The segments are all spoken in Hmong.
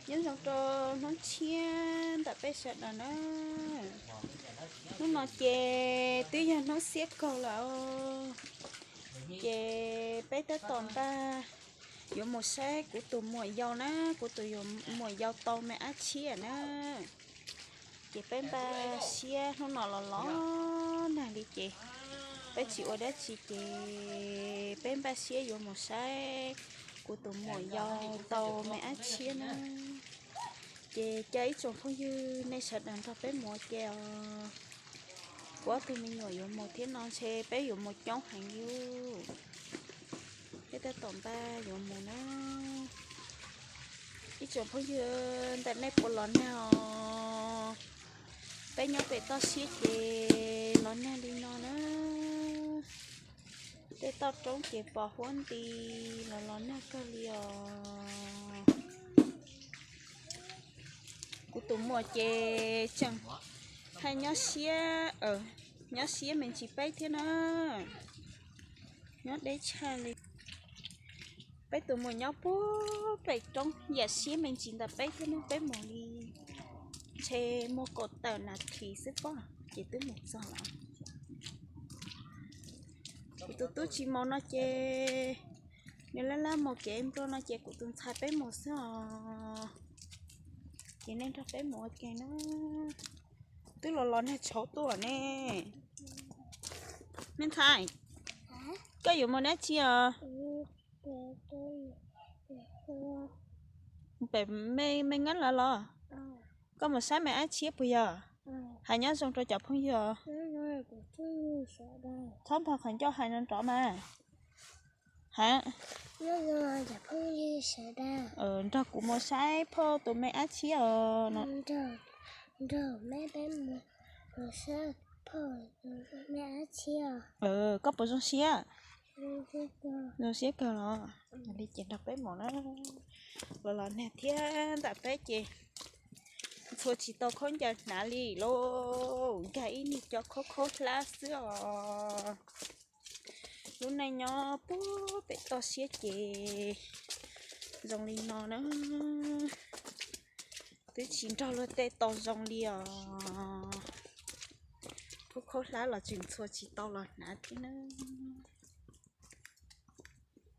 Nyob zoo rau hnub tshiab ntawm peb sawv daws na. Hnub no ces twb yog hnub xiab kaug lawm, ces peb tab tom npaj yuav mus saib kuv tus muam yau na, kuv tus muam yau tau me ab tshiab na. Ces peb npaj siab hnub no los los nag li ces peb tsis ua dab tsi ces peb npaj siab yuav mus saib kuv tus muam yau tau me ab tshiab na. Ces cov ib tsoom phooj ywg nej sawv daws nrog peb mus ua ke os. Kuv ob tug me nyuam yuav mus thiab no ntshe peb yuav mus coob heev li. Peb tab tom npaj yuav mus na. Ib tsoom phooj ywg ntawm nej puas los nag os? Peb nyob pem toj siab ces los nag li no na. Tej toj roob ces pos huab nti los los nag kawg li os. Kuv tus muam ces tseem haj nyob siab, nyob siab me ntsis peb thiab na. Nyob deb tshaj li. Peb tus muam nyob puag pem roob yam siab me ntsis ntawm peb thiab na, peb mus li ntshe muaj kaum tawm nas this xwb pob ces twb mus txog lawm. Kuv tus tub tsis mus no ces nws laj laj mus kev nplua no ces kuv tus ntxhais peb mus xwb os. Ces nej nrog peb mus ua ke na. Twb los los nag tshauv tuaj ne. Me ntxhais, koj yuav mus dab tsi os? Pem me me nyob lawm los? Koj mus saib me ab tshiab puas yog? Hais nyob zoo rau cov phooj ywg. Txhob npog qhov ncauj hais no nrov mas. Ha, nrog kuv mus saib phauj tus me ab tshiab os. Koj puas zoo siab? Zoo siab kawg los? Li ces nrog peb mus na. Los los nag thiab ntawm peb ces ntxhua tsis tau khaub ncaws hnav li lauj, nkag ib niag cov khaub khaub hlab xwb os. Lub neej nyob puag pem toj siab ces zoo li no na. Twb tsis nrog luag tej tau zoo li os. Khaub khaub hlab los tseem ntxhua tsis tau los hnav thiab na.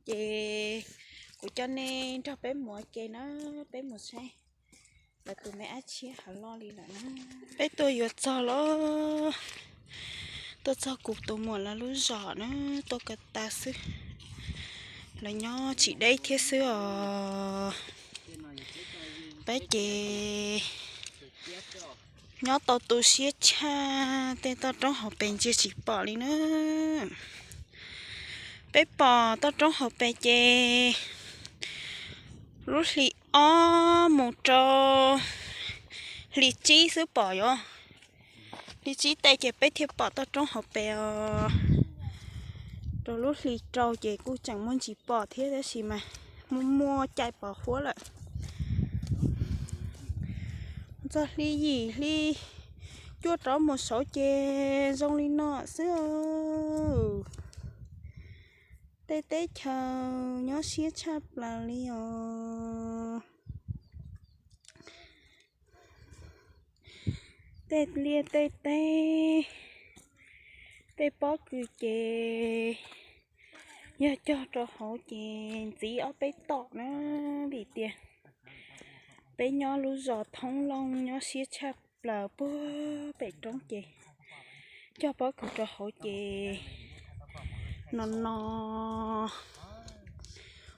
Ces kuv coj nej nrog peb mus ua ke na, peb mus saib lawv tus me ab tshiab hav loj li lawm na. Peb tuaj yuav txog los, tuaj txog kuv tus muam lawv lub zos na, tuaj ko taw xwb. Lawv nyob tsis deb thiab xwb os. Peb ces nyob tau tu siab tshaj, tej toj roob hauv pes ntsia tsis pom li na. Peb pom toj roob hauv pes ces lub hli ob mus rau hli tsib xwb pom yom. Hli tsib tej ces peb thiaj pom toj roob hauv pes os. Rau lub hli rau ces kuj tseem muaj ntsis pom thiab tab sis mas muaj muaj caij pos huab lawm. Txog hli yim hli cuaj rov mus saud ces zoo li no xwb. Tej teb chaws nyob siab tshaj plaws li os. Tej liaj tej teb, tej pob kws ces yog cog rau hauv ces ntxiv ob peb tom na, vim tias peb nyob lub zos thoob loo nyob siab tshaj plaws puag pem roob ces cog pob kws rau hauv ces no no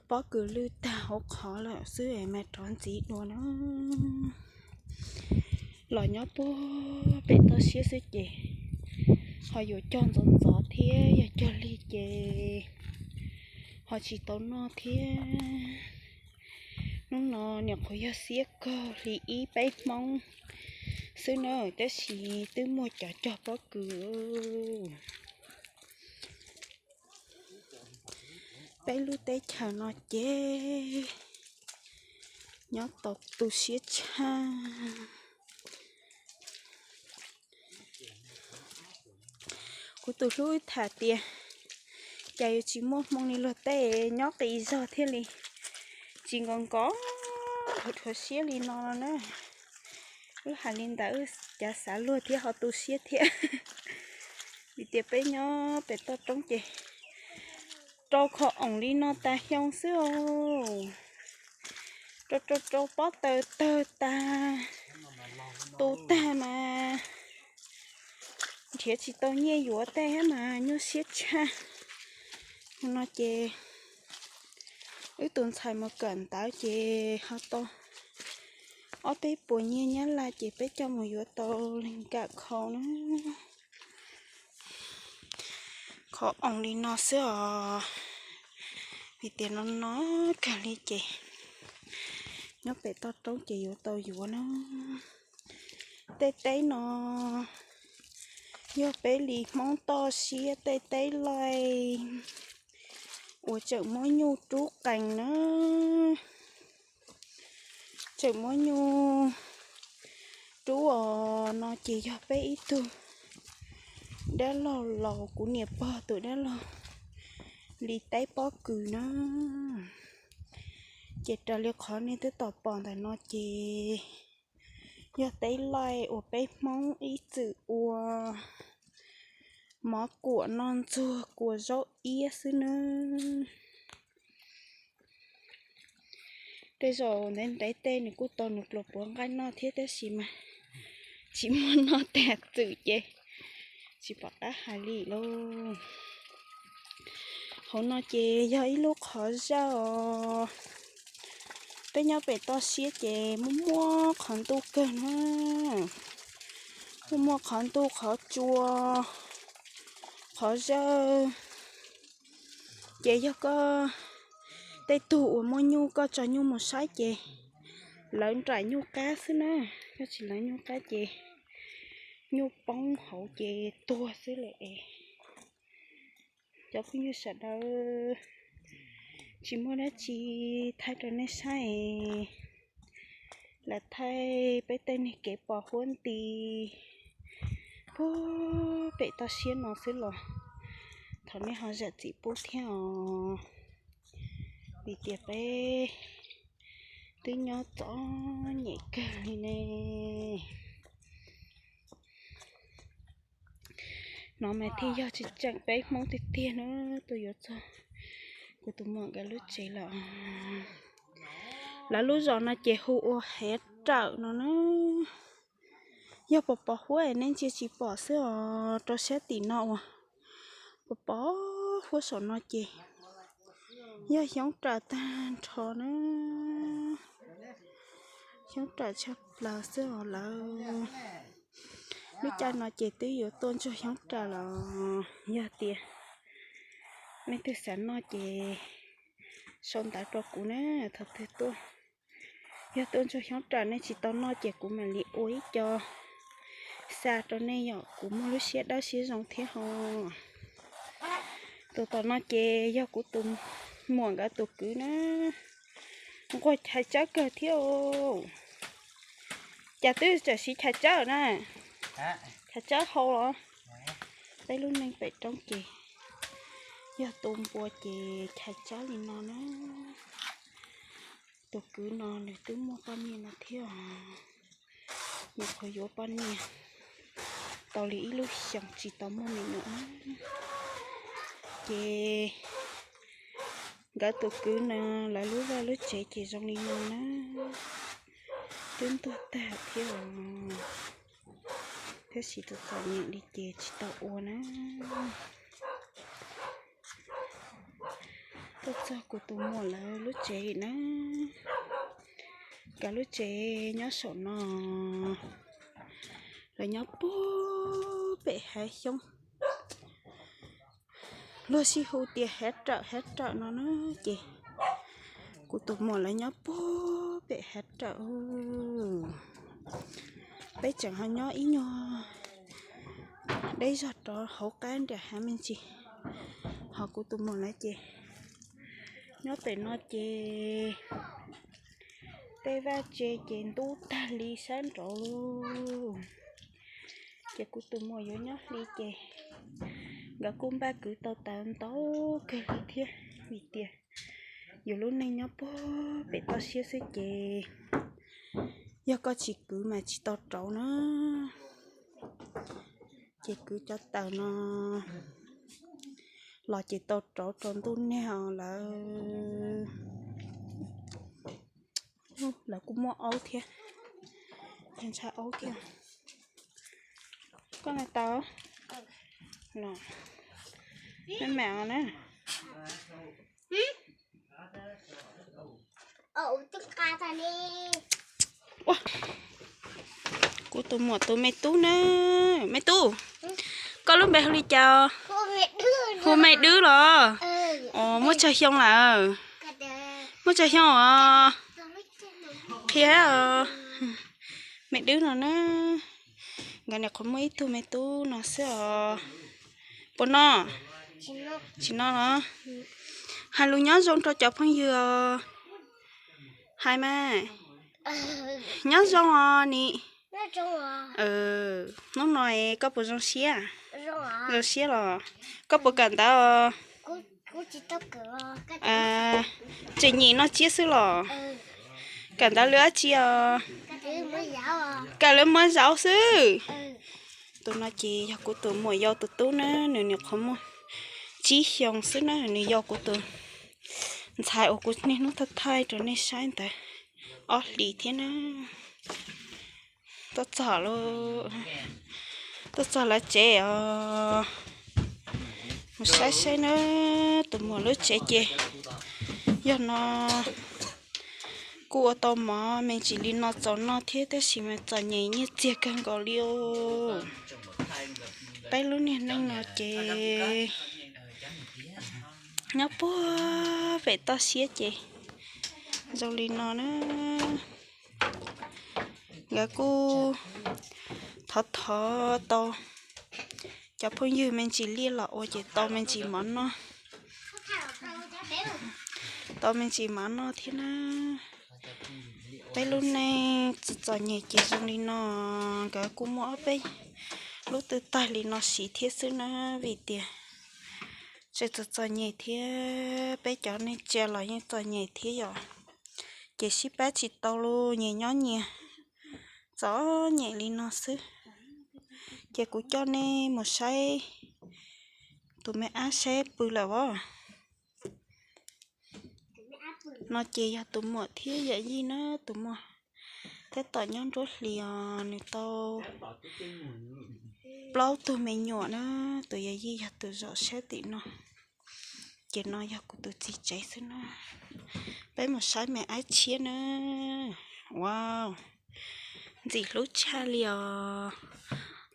pob kws lwj tag hauv qhov lawm xwb es mas rov ntxiv dua na. Los nyob puag pem toj siab xwb ces ho yuav cog ntxov ntxov thiab yog cog lig ces ho tsis tau noj thiab. Hnub no niam qhuav yog xiab kaug hli ib peb Hmoob xwb na tab sis twb muaj cov cog pob kws. Peb lub teb chaws no ces nyob tau tu siab tshaj. Kuv tus hlub tham tias cas yuav tsis muaj hmoo li luag tej, nyob qis zog thiaj li tsis nkos nkos dhuav siab li no na. Wb hais li ntawd wb cav xav luag thiab ho tu siab thiab. Vim tias peb nyob pem toj roob ces rau khov oom li no tas xyoo xwb os. Rau rau rau pob taws tawg tag, tu tag mas nrhiav tsis tau nyiaj yuav tej thiab mas nyuaj siab tshaj. Hmo no ces wb tus ntxhais mus kawm ntawv ces ho tau ob peb puas nyiaj Nyab Laj ces peb coj mus yuav tau li nkam khau na. Khov oom li no xwb os. Vim tias no no kawg li ces nyob pem toj roob ces yuav tau yuav na. Tej teb no yog peb li Hmoob toj siab tej teb laij uas tseem muab nyuj rub qees na. Tseem muab nyuj rub os no ces yog peb ib tug dab laug laus, kuv niam pog tus dab laug li teb pob kws na. Ces raws li qhov nej twb tau pom ntawm no ces yog teb laij uas peb Hmoob ib txwm ua mov kuam noj ntxuag kua zaub iab xwb nawb. Tej zaum ntev ntev tej nws kuj tau nws pluas puav nqaij noj thiab tab sis mas tsis muaj noj tag txwm ces tsis pom qab hais li lauj. Hauv no ces yog ib lub qhov zawj os. Peb nyob pem toj siab ces muaj muaj qhov ntuj kawg na. Muaj muaj qhov ntuj qhov tsua, qhov zawj. Ces yog koj tej tug uas muaj nyuj koj tso nyuj mus saib ces lawv nraim nyuj qab xwb na. Koj tsis lawv nyuj qab ces nyuj poob hauv ces tuag xwb lawm es. Cov phooj ywg sawv daws, tsis muaj dab tsi thaij rau nej saib es, lam thaij peb tej neeg kev pos huab nti puag pem toj siab no xwb los thov nej ho zam txim pub thiab os. Vim tias peb twb nyob txom nyem kawg li ne. No mas thiaj yog tseem peb Hmoob tiag tiag na. Tuaj yuav txog kuv tus muam nkawd lub tsev lawm. Lawv lub zos no ces hu ua Hav Rawm no na. Yog pos pos huab es nej ntsia tsis pom xwb os, rau sab tim no uas pos pos huab saum no ces yog xyoob rawm tag nrho na. Xyoob rawm tshaj plaws xwb os lawv. Lub caij no ces twb yuav tuaj ntsuag xyoob rawm los yog tias nej twg xav noj ces sau ntawv rau kuv na, thaum twg tuaj. Yog tuaj ntsuag xyoob rawm nej tsis tau noj ces kuv mam li ua ib co xa rau nej yom, kuv muaj lub siab dawb siab zoo thiab ho. Tus tom no ces yog kuv tus muam nkawd tus kwv na. Nquag Chais Tsawb kawg thiab. Cas twb txawm siv Chais Tsawb na? Chais Tsawb hau los? Peb lub neej pem roob ces yog tu npua ces Chais Tsawb li no na. Tus kwv no nws twb muaj poj niam no thiab os. Nyuam qhuav yuav poj niam tau li ib lub xyoos tsis tau muaj me nyuam na. Ces nkawd tus kwv no lawv lub vaj lub tsev ces zoo li no na. Twb ntuag tag thiab os. Tab sis tus txom nyem li ces tsis tau ua na. Tuaj txog kuv tus muam lawv lub tsev na. Nkawd lub tsev nyob saum no. Lawv nyob puag pem hav xyoob, luag sib hu tias Hav Rawm Hav Rawm no na. Ces kuv tus muam lawv nyob puag pem Hav Rawm. Peb tseem ho nyob ib nyuag deb zog rov hauv qab nram hav me ntsis. Ho kuv tus muam lawv ces nyob pem no ces tej vaj tse ces ntub tag li sab nraud lauj. Ces kuv tus muam yuav nyob hli ces nkawd kuj npaj kwv tau tawv ntau kawg li thiab vim tias Yus lub neej nyob puag pem toj siab xwb ces yog koj tsis kwv mas tsis tau rauv na. Ces kwv cov taws no los ces tau rauv rau ntuj nag os lawv. Lawv kuj muaj aub thiab, ntshai aub kiag. Koj nai tau los, me mam na. Kuv tus muam tus me tub na, me tub, koj lub npe hu li cas? Hu Me Dwb los? Os, muaj tsawg xyoo lawm? Muaj tsawg xyoo os? Qhia os. Me Dwb no na, nkawd niam qhuav muaj ib tug me tub no xwb os. Puas noj? Tsis noj los? Hais lus nyob zoo rau cov phooj ywg os. Hais mas. Nyob zoo os ni. Hnub no koj puas zoo siab? Zoo siab los? Koj puas kawm ntawv os? Tseem nyim no tsiab xwb los? Kawm ntawv lawv dab tsi os? Kawm lawv muab zaub xwb. Tus no ces yog kuv tus muam yau tus tub na, nws niam qhuav muaj tsib xyoo xwb na, nws yau kuv tus ntxhais uas kuv niaj hnub thaij thaij rau nej saib ntawd ob hlis thiab na. Tuaj txog, tuaj txog lawv tsev os. Mus saib saib na, tus muam lub tsev ces yog no kuj ua tau mov me ntsis li no txaus noj thiab, tab sis mas txom nyem nyiaj txiag kawg nkaus li os. Peb lub niag neej no ces nyob puag pem toj siab ces zoo li no na. Nkawd kuj thov thov tau cov phooj ywg me ntsis liaj los ua ces tau me ntsis mov noj, tau me ntsis mov noj thiab na. Peb lub neej txom txom nyem ces zoo li no, nkawd kuj muaj ob peb lub twb tag li no siv thiab xwb na, vim tias tseem txom txom nyem thiab, peb cov neeg tsa los yeej txom nyem thiab yom. Ces sib pab tsis tau los nyias nyob nyias txom nyem li no xwb. Ces kuv coj nej mus saib tus me ab saib pw lawm os. No ces yog tus muam thiab yawm yij na, tus muam thiab tom nyob nruab hlis os, nws tau plaub tug me nyuam na, tus yawm yij yog tus zaum sab tim no. Ces no yog kuv tus txiv tsev xwb na. Peb mus saib me ab tshiab na. Wow, ntxim hlub tshaj li os.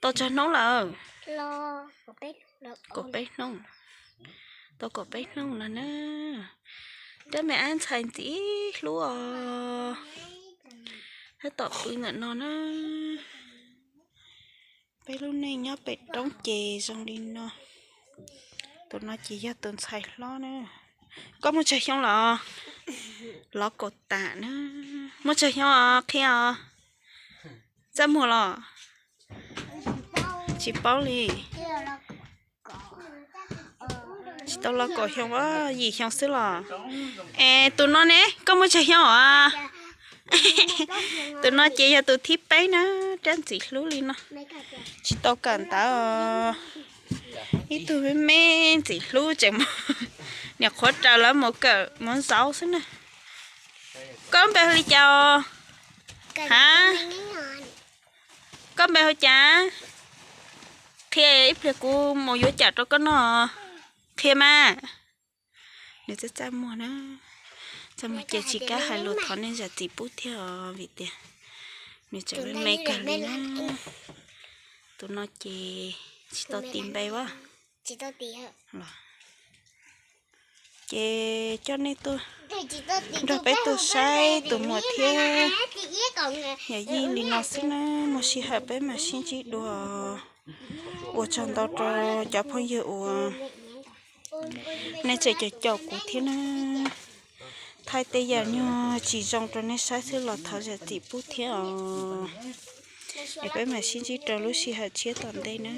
Tau tsawg hnub lawm? Kaum peb hnub. Tau kaum peb hnub lawm na. Rab me ab ntxhais ntxim hlub os. Tab tom pw ntawm no na. Peb lub neej nyob pem roob ces zoo li no. Tus no ces yog tus ntxhais hlob na. Koj muaj tsawg xyoo los? Los kaum tam na. Muaj tsawg xyoo os qhia os. Txaj muag los? Tsis paub li. Tsis tau los kaum xyoo, yim xyoo xwb los. Es tus no ne, koj muaj tsawg xyoo os? Tus no ces yog tus thib peb na, rab ntxim hlub li no. Tsis tau kawm ntawv, ib tug me me ntxim hlub tseem mus, niam qhuav raws lawv mus kawm mus zaub xwb na. Koj npe hu li cas os? Ha? Koj npe hu cas? Qhia ib pliag kuv mus yuav cam rau koj noj. Qhia mas. Nws txaj txaj muag na, txaj muag ces tsis kam hais lus thov nej zam txim pub thiab os, vim tias nws tseem me me kawg li na. Tus no ces tsis tau tis npe as. Los ces coj nej tuaj nrog peb tuaj saib tus muam thiab yawm yij li no xwb na, muaj sij hawm peb mam sib ntsib dua. Ua tsaug ntau rau cov phooj ywg uas nej tseem caum caum kuv thiab na. Thaij tej yam nyuag tsis zoo rau nej saib xwb los thov zam txim pub thiab os. Es peb mam sib ntsib rau lub sij hawm tshiab tom ntej na.